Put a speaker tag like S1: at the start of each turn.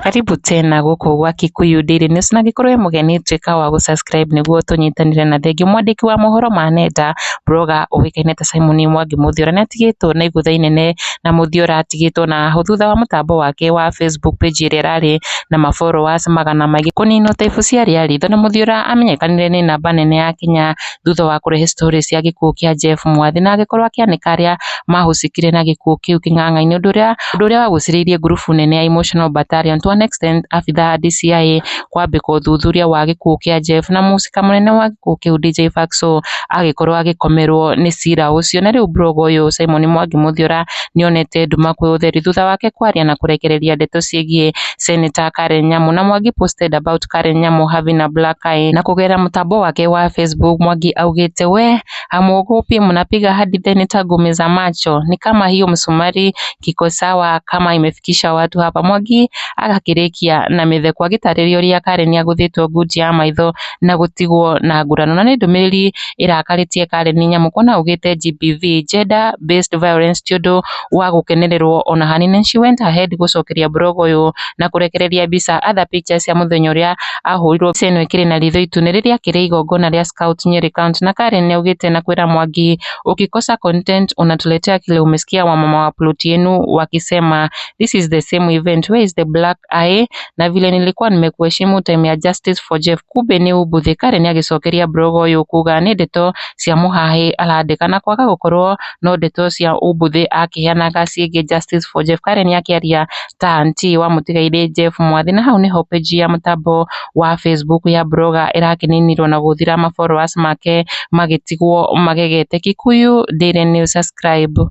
S1: Karibu tena gũkũ gwa Kikuyu Daily News, na angĩkorwo wĩ mũgeni, tuĩka wa gũ-subscribe nĩguo tũnyitanĩre. Na thengiũ mwandĩki wa mohoro ma nenda, blogger ũĩkaine ta Simon Mwangi Mũthiora, nĩ atigĩtwo na igũtha inene, na Mũthiora atigĩtwo na hau thutha wa mũtambo wake wa Facebook page ĩrĩa ĩrarĩ na ma followers magana maingĩ kũninwo ta ibu cia rĩa ritho. Na Mũthiora amenyekanire nĩ namba nene ya Kenya thutha wa kũrehe story cia gĩkuũ kĩa Jeff Mwathi, na agĩkorwo akĩanĩka arĩa mahusikire na gĩkuũ kĩu kĩng'ang'a-inĩ, ũndũ ũrĩa wagucĩrĩirie ngurubu nene ya Emotional Battalion to an extent abithaa DCI kwambĩka ũthuthuria wa gĩkuũ kĩa Jeff, na mũhusika mũnene wa gĩkuũ kĩu DJ Fatxo agĩkorwo agĩkomerwo nĩ cira ũcio. Na rĩu blogger ũyũ Simon Mwangi Mũthiora nĩonete nduma kwĩ ũtheri thutha wake kwaria na kũrekereria ndeto ciĩgiĩ Senator Karen Nyamu. Na Mwangi posted about Karen Nyamu having a black eye, na kũgerera mũtambo wake wa Facebook Mwangi augĩte, "We hamuogopi, mnapiga hadi senator ngumi za macho, ni kama hiyo msumari kiko sawa kama imefikisha watu hapa." Mwangi agakĩrĩkia na mĩtheko agĩtarĩria ũrĩa Karen agũthĩtwo ngundi ya maitho na gũtigwo na nguraro, na nĩ ndũmĩrĩri ĩrakarĩtie Karen Nyamu kuona augĩte GBV, gender based violence, ti ũndũ wa gũkenererwo ona hanini. And she went ahead gũcokeria blogger ũyũ na kũrekereria mbica, other pictures cia mũthenya ũrĩa ahũrirwo mbica ĩno ĩkĩrĩ na ritho itune rĩrĩa akĩrĩ igongona rĩa Scout Nyeri County. Na Karen nĩaugĩte na kwĩra Mwangi, "Ukikosa content unatuletea kile umesikia wamama wa plot yenu wakisema. This is the same event. Where is the black eye? Na vile nilikuwa nimekuheshimu time ya Justice for Jeff, kumbe nĩ umbuthĩ." Karen agĩcokeria blogger ũyũ kuga nĩ ndeto cia mũhahĩ arandĩka, na kwaga gũkorwo no ndeto cia umbuthĩ akĩheanaga ciĩgiĩ Justice for Jeff. Karen akĩaria ta auntie wa mũtigairĩ Jeff Mwathi, na hau nĩho page ya mũtambo wa Facebook ya blogger ĩrakĩninirwo na gũthira, ma followers make magĩtigwo magegete. Kikuyu Daily News, subscribe.